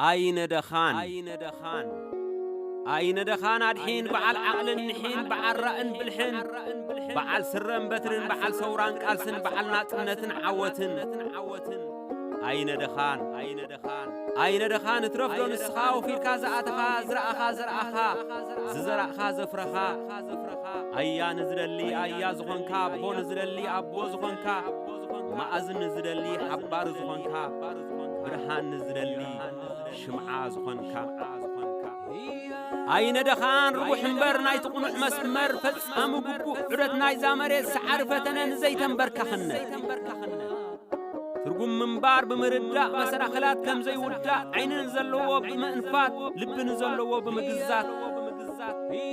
ኣይነደኻን ኣይነደኻን ኣድሒን በዓል ዓቕልን ንሒን በዓል ራእን ብልሕን በዓል ስረን በትርን በዓል ሰውራን ቃልስን በዓል ናጽነትን ዓወትን ኣይነደኻን ኣይነደኻን እትረፍዶ ንስኻ ወፊርካ ዝኣተኻ ዝረኣኻ ዘርኣኻ ዝዘራእኻ ዘፍረኻ ኣያ ንዝደሊ ኣያ ዝኾንካ ኣቦ ንዝደሊ ኣቦ ዝኾንካ መኣዝን ንዝደሊ ሓባር ዝኾንካ ብርሃን ንዝደሊ ሽምዓ ዝኾንካ ኣይነደኻን ርቡሕ እምበር ናይቲ ቕኑዕ መስመር ፈጻሚ ግቡእ ዑደት ናይዛ መሬት ሰዓሪ ፈተነ ንዘይተንበርካኽነት ትርጉም ምንባር ብምርዳእ መሰናኽላት ከም ዘይውዳእ ዓይኒ ንዘለዎ ብምእንፋት ልቢ ንዘለዎ ብምግዛት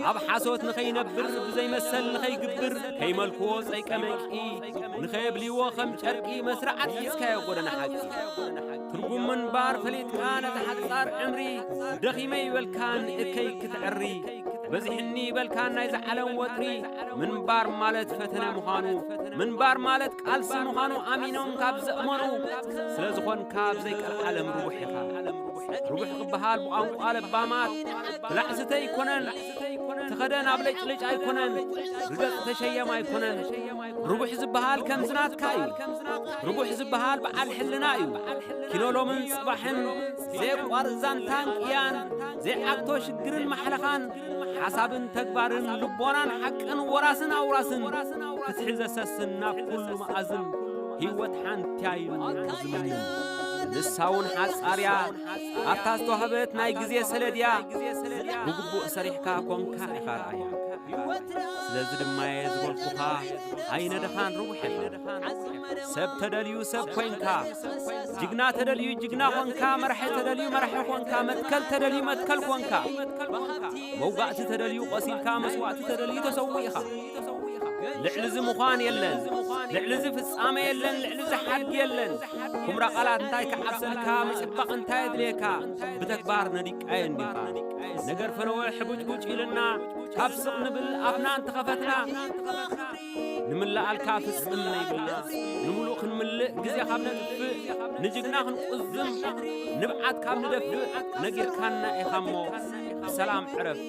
ኣብ ሓሶት ንኸይነብር ብዘይመሰል ንኸይግብር ከይመልክዎ ጸይቀመቂ ንኸየብልይዎ ከም ጨርቂ መስርዓት ሒዝካዮ ጎደና ሓቂ ትርጉም ምንባር ፈሊጥካ ነቲ ሓጻር ዕምሪ ደኺመ ይበልካን እከይ ክትዕሪ በዚሕኒ ይበልካን ናይዚ ዓለም ወጥሪ ምንባር ማለት ፈተነ ምዃኑ ምንባር ማለት ቃልሲ ምዃኑ ኣሚኖም ካብ ዘእመኑ ስለ ዝኾንካ ኣብ ዘይቀልዓለም ርቡሕ ኢኻ ርቡሕ ክበሃል ብቋንቋ ለባማት ብላዕ ስተ ኣይኮነን ትኸደን ኣብ ለጭለጭ ኣይኮነን ርገጽ ተሸየም ኣይኮነን ርቡሕ ዝበሃል ከምዚ ናትካ እዩ ርቡሕ ዝበሃል በዓል ሕልና እዩ ኪኖሎምን ጽባሕን ዘየቋርጽ ዛንታን ቅያን ዘይዓግቶ ሽግርን ማሕለኻን ሓሳብን ተግባርን ልቦናን ሓቅን ወራስን ኣውራስን ፍትሒ ዘሰስን ናብ ኩሉ መኣዝን ህይወት ሓንቲያ ኢሉ ዝምንን ንሳ እውን ሓጻርያ ኣብታ ዝተዋህበት ናይ ግዜ ሰለድያ ብግቡእ ሰሪሕካ ኮንካ ኢኻ ረኣያ ስለዚ ድማ እየ ዝበልኩኻ ኣይነደኻን ርቡሕ ኢኻ ሰብ ተደልዩ ሰብ ኮንካ ጅግና ተደልዩ ጅግና ኮንካ መራሒ ተደልዩ መራሒ ኮንካ መትከል ተደልዩ መትከል ኮንካ መውጋእቲ ተደልዩ ቆሲልካ መስዋእቲ ተደልዩ ተሰዊእኻ ልዕሊ እዚ ምዃን የለን ልዕሊ እዚ ፍጻመ የለን ልዕሊ እዚ ሓድጊ የለን ኩምራ ቃላት እንታይ ክዓብሰልካ ምጽባቕ እንታይ የድልየካ ብተግባር ነዲቃየ እንዲኻ ነገር ፈነወ ሕቡጭቡጭ ኢልና ካብ ስቕ ንብል ኣፍና እንተኸፈትና ንምልኣልካ ፍጽም ነይብልና ንምሉእ ክንምልእ ግዜ ካብ ነጥፍእ ንጅግና ክንቁዝም ንብዓት ካብ ንደፍእ ነጊርካና ኢኻ እሞ ብሰላም ዕረፍ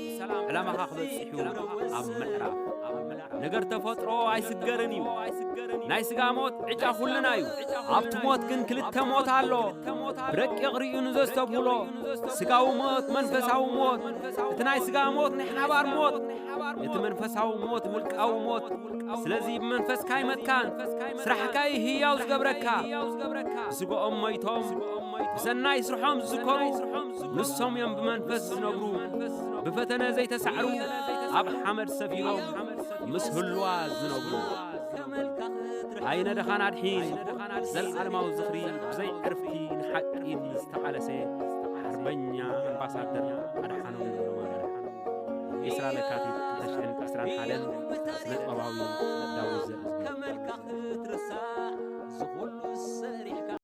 ዕላማኻ ክበጽሕ እዩ ኣብ ምዕራፍ ነገር ተፈጥሮ ኣይስገርን እዩ ናይ ስጋ ሞት ዕጫ ኩልና እዩ ኣብቲ ሞት ግን ክልተ ሞት ኣሎ ብረቂቕ ርእዩ ንዘስተብህሎ ስጋዊ ሞት መንፈሳዊ ሞት እቲ ናይ ስጋ ሞት ናይ ሓባር ሞት እቲ መንፈሳዊ ሞት ውልቃዊ ሞት ስለዚ ብመንፈስካ ይመትካን ስራሕካ እዩ ህያው ዝገብረካ ብስጋኦም ሞይቶም ብሰናይ ስርሖም ዝዝከሩ ንሶም እዮም ብመንፈስ ዝነብሩ ብፈተነ ዘይተሳዕሩ ኣብ ሓመድ ሰፊሮም ምስ ህልዋ ዝነብሩ ኣይነደኻን ኣድሒን ዘልዓለማዊ ዝኽሪ ብዘይ ዕርፍቲ ንሓቂ ዝተቓለሰ ሓርበኛ ኣምባሳደር ኣድሓኖም ገብረማርያም ዕስራ ለካቲት ክልተ ሽሕን ዕስራን ሓደን ስነጥበባዊ ዳዊት ዘእዝጊ